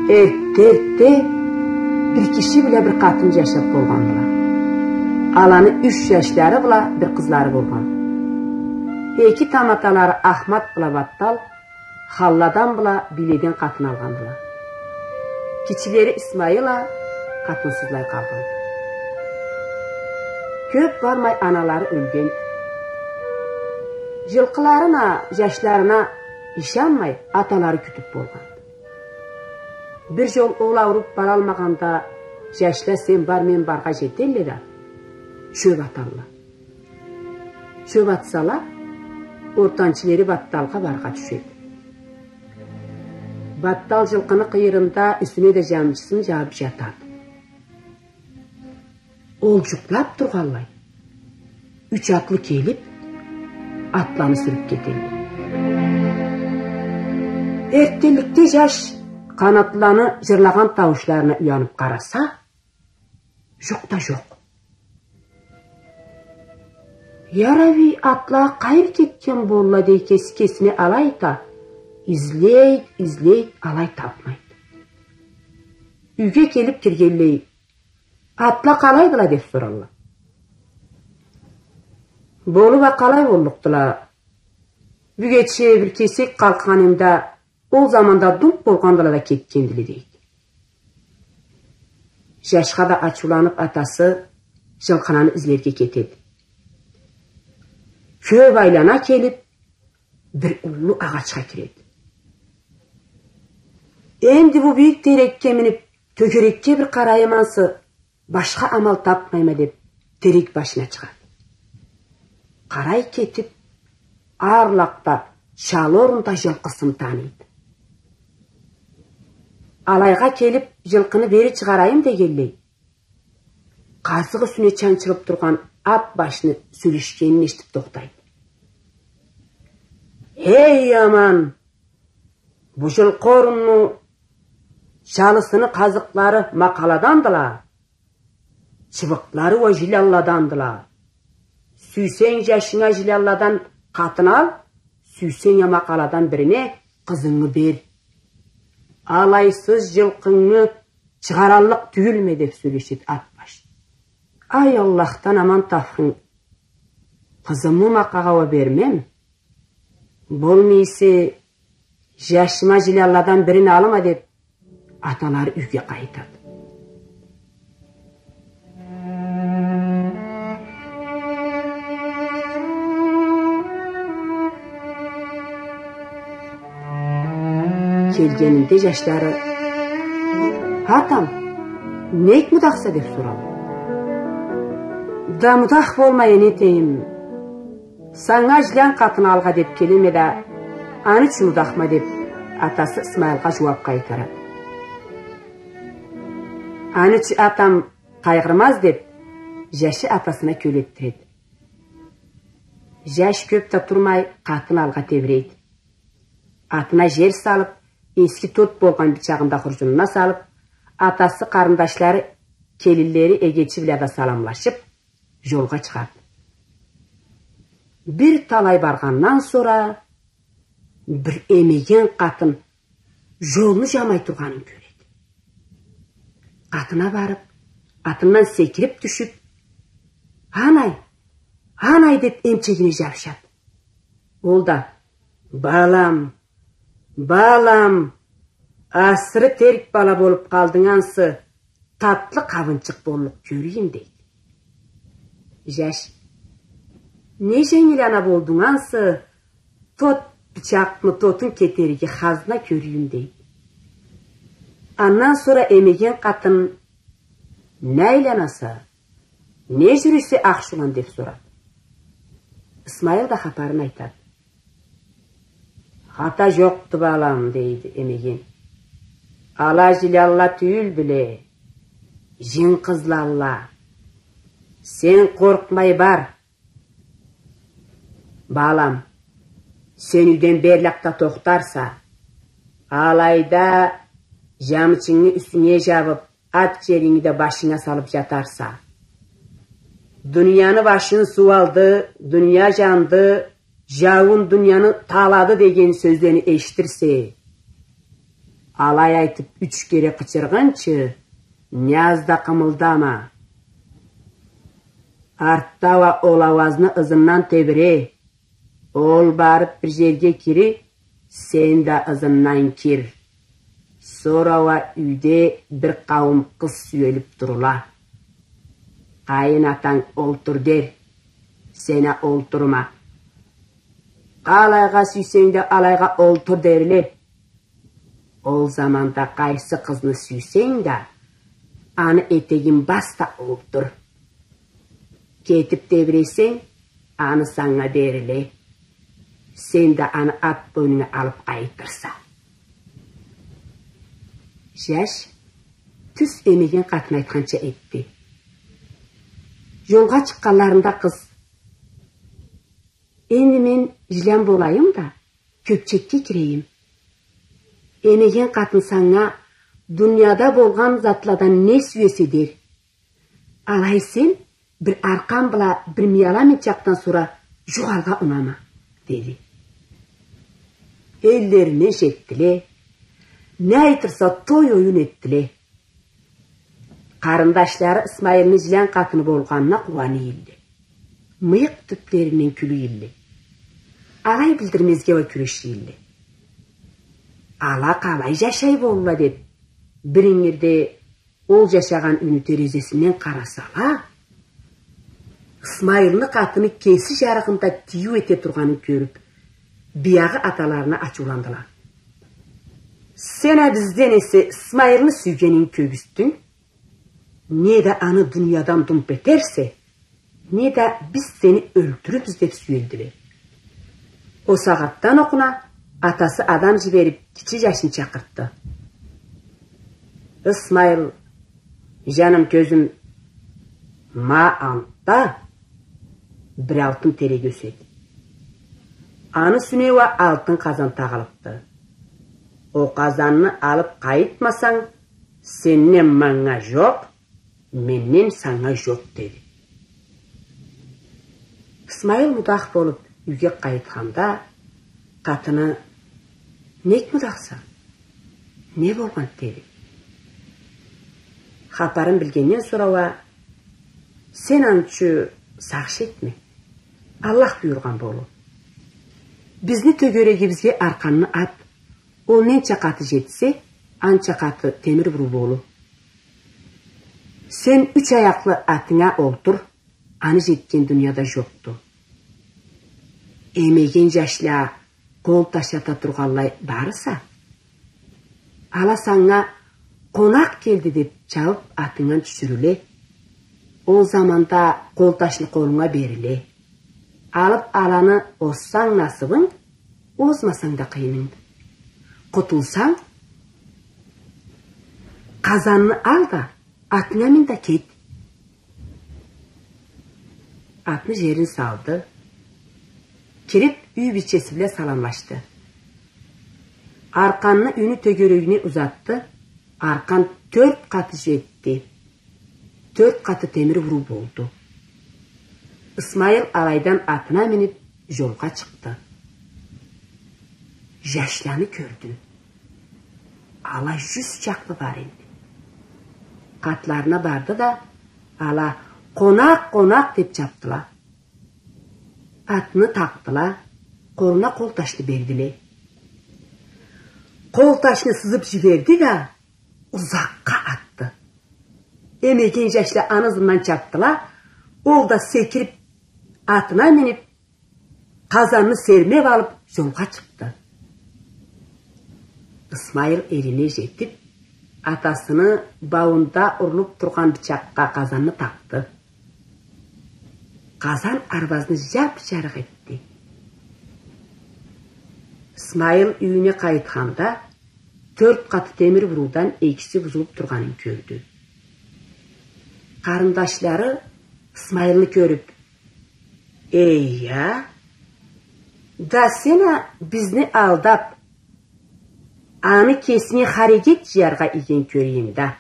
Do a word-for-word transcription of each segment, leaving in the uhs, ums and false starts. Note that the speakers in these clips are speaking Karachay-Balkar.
Эртте-эртте бир киши бла бир къатын жашап болгъандыла. Аланы юч жашлары бла бир къызлары болгъан. Эки таматалары Ахмат бла Баттал Халладан бла Биледен къатын алгъандыла. Кичилери Исмайыл а къатынсызлай къалгъан. Кёп бармай аналары ёлген. Жылкъыларына, жашларына ышанмай, аталары кютюп болгъан. Бир жол ол ауруп баралмагъанда, жашла сен бар, мен баргъа жетелле да, чёп аталла. Чёп атсала, ортанчылары Батталгъа баргъа тюшеди. Баттал жылкъыны къыйырында юсюне да жамчысын жабып жатады. Ол жукълап тургъанлай, юч атлы келип, атланы сюрюп кетелле. Эрттенликде жаш къанатлыланы жырлагъан тауушларына уянып къараса, жукъ да жокъ. Яраби, атла къайры кетген болла дей кеси кесине алай да, излейди, излейди, алай тапмайды. Юйге келип киргенлей, атла къалайдыла деп соралла. Болуп а къалай боллукъдула? Бюгече бир кесек къалкъгъан эм да, ол заманда думп болгъандыла да кетгендиле, дейди. Жашха да ачыуланып, атасы жылкъыланы излерге кетеди. Кёп айлана келип, бир уллу агъачха киреди. Энди бу бийик терекге минип, тёгерекге бир къарайым ансы, башха амал тапмайма деп, терек башына чыгъады. Къарай кетип, арлакъда чалы орунда жылкъысын таныйды. Алайгъа келип, жылкъыны бери чыгъарайым дегенлей, къазыкъ юсюне чанчылып тургъан ат башны сёлешгенин эшитип тохтайды. Хей, аман! Бу жылкъы орунну чалысыны къазыкълары макъаладандыла, чыбыкълары уа жилялладандыла. Сюйсенг, жашынга жилялладан къатын ал, сюйсенг а макъаладан бирине къызынгы бер. Алайсыз жылкъынгы чыгъараллыкъ тюйюлме, деп сёлешеди ат баш. Ай, Аллахдан аман тапхынг, къызымы макъагъа уа бермем, болмай эсе, жашыма жилялладан бирин алыма, деп, аталары юйге къайтады. Келгенинде жашлары: «Атам, нек мудахса?» — деп соралла. «Да мудах болмай, не этейим. Санга жилян къатын алгъа деп келеме да, аны ючюн мудахма», — деп, атасы Исмайылгъа жууап къайтарады. «Аны ючюн атам къайгъырмаз», — деп, жашы атасына кёл этдиреди. Жаш кёп да турмай, къатын алгъа тебирейди. Атына жер салып, эски тот болгъан бичагъын да хуржунуна салып, атасы, къарындашлары, келинлери, эгечи бла да саламлашып, жолгъа чыгъады. Бир талай баргъандан сора, бир эмеген къатын жолну жамай тургъанын кёреди. Къатына барып, атындан секирип тюшюп: «Анай, анай!» — деп, эмчегине жабышады. Ол да: «Балам, балам, асыры терк бала болуп къалдынг ансы, татлы къабынчыкъ боллукъ кёрюйюм», — дейди. Жаш: «Не женгил ана болдунг ансы, тот бичакъны тотун кетериги хазна кёрюйюм», — дейди. Андан сора эмеген къатын: «Не айланаса, не жюрюйсе, ахшулан?» — деп сорады. Исмайыл да хапарын айтады. «Хата жокъду, балам, — дейди эмеген. — Ала жилялла тюйюлдюле, жин къызлалла. Сен къоркъмай бар. Балам, сен юйден берлакъда тохтарса, алайда жамычынгы юсюнге жабып, ат жеринги да башынга салып жатарса. Дунияны башын суу алды, дуния жанды, жауун дунияны талады деген сёзлени эшитирсе, Алай айтып юч кере къычыргъынчы, не аз да къымылдама. Артда уа ол ауазны ызындан тебире. Ол барып бир жерге кири, сен да ызындан кир. Сора уа юйде бир къауум къыз сюелип турула. Къайын атанг олтур дер, сен а олтурма. Къалайгъа сюйсенг да алайгъа олтур дерле. Ол заманда къайсы къызны сюйсенг да, аны этегин бас да олтур. Кетип тебиресенг, аны санга бериле. Сен да аны ат бойнунга алып къайтырса. Жаш тюз эмеген къатын айтханча этди. Жолгъа чыкъгъанларында къыз: «Энди мен жилян болайым да, кёпчекге кирейим. Эмеген къатын санга дунияда болгъан затладан не сюесе дер. Алай сен бир аркъан бла бир мияла минчакъдан сора жугъалгъа унама», — деди. Эллерине жетдиле, не айтырса той-оюн этдиле. Къарындашлары Исмайылны жилян къатыны болгъанына къууана эдиле. Мыйыкъ тюплеринден кюле эдиле. Алай билдирмезге уа кюреше эдиле. Ала къалай жашай болурла деп, бир ингирде ол жашагъан юйню терезесинден къарасала, Исмайылны къатыны кеси жарыгъында тиюу эте тургъанын кёрюп, биягъы аталарына ачыуландыла. «Сен а бизден эсе Исмайылны сюйгенин кёргюзтдюнг. Не да аны дуниядан думп этерсе, не да биз сени ёлтюрюрбюз», — деп сюелдиле. Ол сагъатдан окъуна атасы адам жиберип, кичи жашын чакъыртды. «Исмайыл, жаным, кёзюм, ма антда бир алтын терек ёседи. Аны юсюне уа алтын къазан тагъылыпды. Ол къазанны алып къайтмасанг, сенден манга жокъ, менден санга жокъ», — деди. Исмайыл мудах болуп юйге къайтханда, къатыны: «Нек мудахса? Не болгъан?» — деди. Хапарын билгенден сора уа: «Сен аны ючюн сагъыш этме. Аллах буюргъан болур. Бизни тёгерегибизге аркъанны ат, ол ненча къаты жетсе, анча къаты темир буруу болур. Сен юч аякълы атынга олтур, аны жетген дунияда жокъду. Эмеген жашла къол ташлата тургъанлай барыса, ала санга къонакъ келди деп чабып атынгдан тюшюрюле. Ол заманда къол ташны къолунга бериле. Алып аланы озсанг насыбынг, озмасанг да къыйынынг. Къутулсанг, къазанны ал да, атынга мин да кет». Атны жерин салды. Кирип, юй бийчеси бла саламлашды. Аркъанны юйню тёгерегине узатды. Аркъан тёрт къаты жетди. Тёрт къаты темир буруу болду. Исмайыл алайдан атына минип, жолгъа чыкъды. Жашланы кёрдю. Ала жюз чакълы бар эди. Къатларына барды да, ала: «Къонакъ, къонакъ», — деп чапдыла. Атны такъдыла, къолуна къол ташны бердиле. Къол ташны сызып жиберди да, узакъгъа атды. Эмеген жашла аны ызындан чапдыла, ол да секирип, атына минип, къазанны сермеп алып, жолгъа чыкъды. Исмайыл элине жетип, атасыны бауунда урулуп тургъан бычакъгъа къазанны такъды. Къазан арбазны жап-жарыкъ этди. Исмайыл юйюне къайтханда, тёрт къаты темир буруудан экиси бузулуп тургъанын кёрдю. Къарындашлары Исмайылны кёрюп: «Эй, я, да сен а бизни алдап, аны кесинге харегет жыяргъа ийген кёрейим да.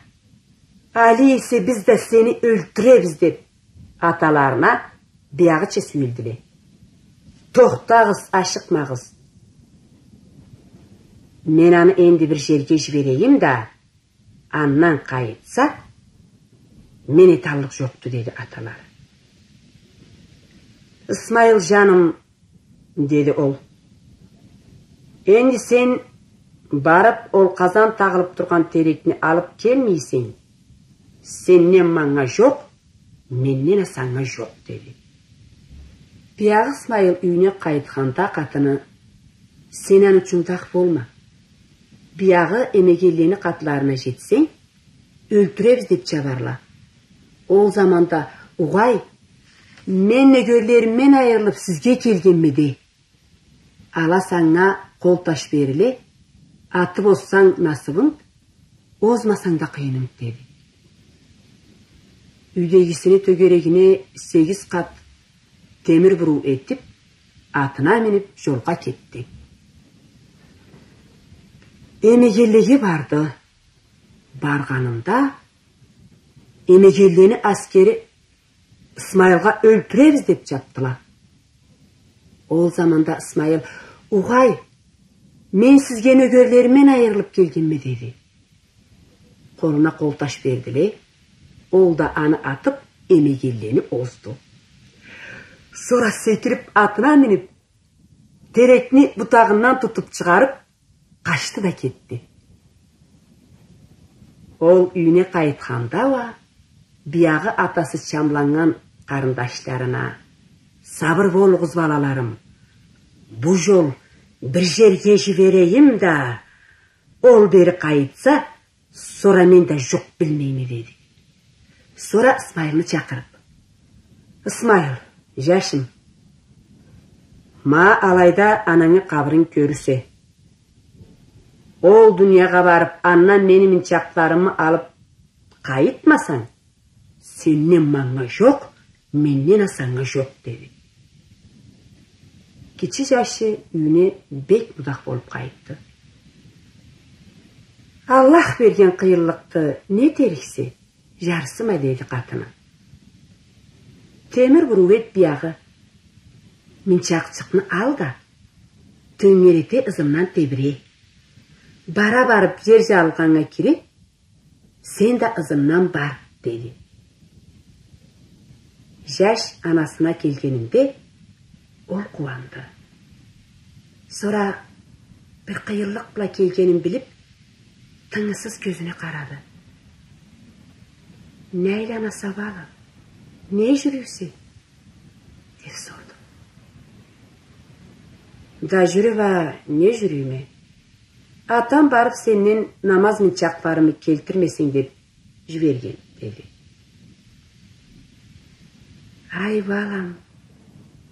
Али эсе биз да сени ёлтюребиз», — деп, аталарына биягъыча сюелдиле. «Тохтагъыз, ашыкъмагъыз. Мен аны энди бир жерге жиберейим да, андан къайытса, мен эталлыкъ жокъду, деди аталары. Исмайыл, жаным, деди ол. Энди сен барып, ол къазан тагъылып тургъан терекни алып келмей эсенг, сенден манга жокъ, менден а санга жокъ, деди. Биягъы Исмайыл юйюне къайтханда къатыны: сен аны ючюн дах болма. Биягъы эмегенлени къатларына жетсенг, ёлтюребиз деп жабарла. Ол заманда: угъай, мен нёгерлеримден айырылып сизге келгенме де. Ала санга къол таш бериле, атып озсанг насыбынг, озмасанг да къыйынынг, деди. Юйдегисини тёгерегине сегиз къат темир буруу этип, атына минип, жолгъа кетди. Эмегенлеге барды. Баргъанында, эмегенлени аскери Исмайылгъа ёлтюребиз деп жапдыла. Ол заманда Исмайыл: угъай, мен сизге нёгерлеримден айырылып келгенме, деди. Къолуна къол таш бердиле, ол да аны атып, эмегенлени озду. Сора секирип, атына минип, терекни бутагъындан тутуп жыгъарып, къачды да кетди. Ол юйюне къайтханда уа, биягъы атасы чамланнган къарындашларына: сабыр болугъуз, балаларым. Бу жол бир жерге жиберейим да, ол бери къайтса, сора мен да жукъ билмейме, деди. Сора Исмайылны чакъырып: Исмайыл, жашым, ма алайда анангы къабырын кёрюрсе. Ол дуниягъа барып, андан мени минчакъларымы алып къайтмасанг, сенден манга жокъ, менден а санга жокъ, деди. Кичи жашы юйюне бек мудах болуп къайтды. Аллах берген къыйынлыкъды, не этериксе, жарсыма, деди къатыны. Темир буруу эт биягъы. Минчакъчыкъны ал да, тёнгерете ызымдан тебире. Бара барып жер жарылгъаннга кире, сен да ызымдан бар, деди. Жаш анасына келгенинде, ол къууанды. Сора бир къыйынлыкъ бла келгенин билип, тынгысыз кёзюне къарады. Не айланаса, балам, не жюрюйсе? Деп сорду. Да жюрюп а не жюрюйме? Атам барып сенден намаз минчакъларымы келтирмесенг деп жиберген, деди. Ай, балам,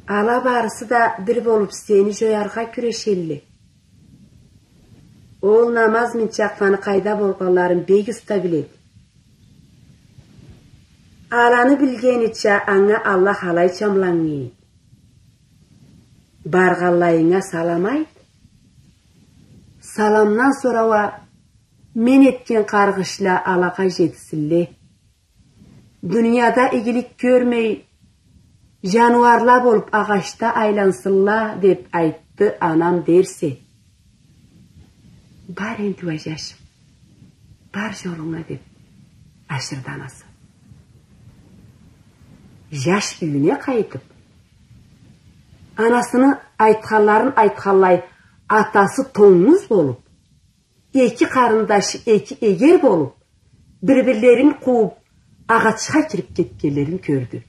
ала барысы да бир болуп сени жояргъа кюрешелле. Ол намаз минчакъланы къайда болгъанларын бек уста биледи. Аланы билгенича, анга Аллах алай чамланнган эди. Баргъанлайынга салам айт. Саламдан сора уа мен этген къаргъышла алагъа жетсинле. Дунияда игилик кёрмей, жаныуарла болуп, агъачда айлансынла, деп айтды анам дерсе. Бар энди уа, жашым, бар жолунга, деп ашырды анасы. Жаш юйюне къайтып, анасыны айтханларын айтханлай, атасы тонгуз болуп, эки къарындашы эки эгер болуп, бир-бирлерин къууп, агъачха кирип кетгенлерин кёрдю.